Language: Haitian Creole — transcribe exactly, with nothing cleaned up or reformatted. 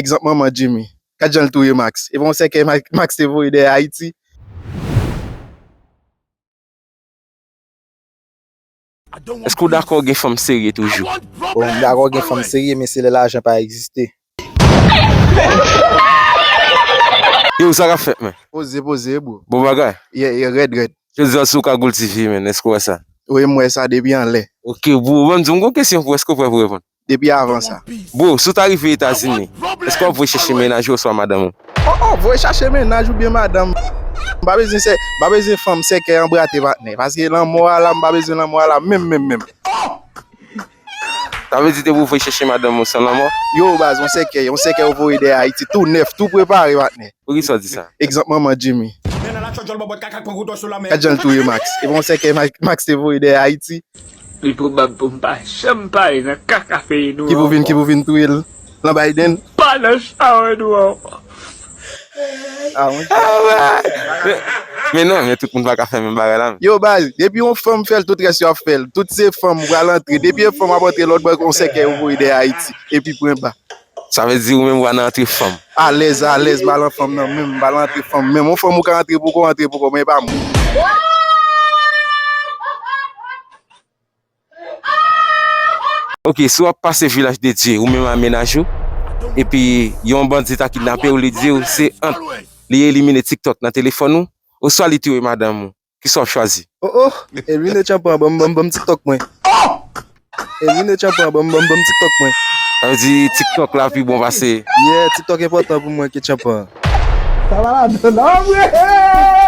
Egzanp manman Jimmy. Gad jan l touye Max. E pa yon sèkèy Ma- Max te voye dèyè Ayiti. Èske w dakò gen fanm serye toujou? Bon, m dakò gen fanm serye, men se lè lajan pa egziste. Yo, sa k ap fèt, men? Poze, poze, bro. Bon bagay. Yeah, yeah, rèd, rèd. Jodi a sou Kagoul T V, men, èske w wè sa? Wi, m wè sa depi anlè. Ok, bro, ban m di w, m gon kesyon pou, èske w prè pou reponn? Depi avan sa. Bro, si w ta rive Etazini, èske w ap voye chèche mennaj ou oswa madanm ou? Oh, oh, voye chache mennaj oubyen madanm. M pa bezwen sè, m pa bezwen fanm sèkèy anbrate patnè. Paske lanmò a la, m pa bezwen lanmò a la, menm, menm, menm. Sa vle di te pou voye chèche madanm ou san lanmò? Yo, baz, yon sèkèy, yon sèkèy ou voye dèyè Ayiti, tou nèf, tou prepare, patnè. Poukisa w di sa? Egzanp manman Jimmy. Gad jan l touye Max. E pa yon sèkèy Ma- Max te voye dèyè Ayiti. Li pwobab pou m pa janm pale nan kaka peyi nou. Ki pou vin, ki pou vin touye l nan Biden. Pa nan chawè nou ankò. Ah, wi. Men non, men tout moun pa ka fè menm bagay la. Yo, baz, depi yon fanm fè l, tout rès yo ap fè l. Tout se fanm, ou pral antre. Depi yon fanm ap antre lòt bò, yon sèkèy ou voye dèyè Ayiti. Epi pwen ba. Sa vle di ou menm ou pa nan antre fanm. Alèz, alèz, m pa nan fanm nan menm, m pa nan antre fanm menm. Yon fanm ou ka antre pou kò, antre pou kò, men e pa mwen. Ok, si w ap pase Vilaj de Dye, ou menm a mennaj ou, epi yon bandi ta kidnape w, li di w se ant li elimine TikTok nan telefòn ou, oswa li touye madanm ou, kisa w ap chwazi? Oh, oh, elimine tchanpan, ban m, ban m, ban m TikTok mwen. Elimine tchanpan, ban m, ban m, ban m TikTok mwen. Sa vle di TikTok la pi bon pase. Yeah, TikTok enpòtan pou mwen ke tchanpan. Sa va ladan, non, vre?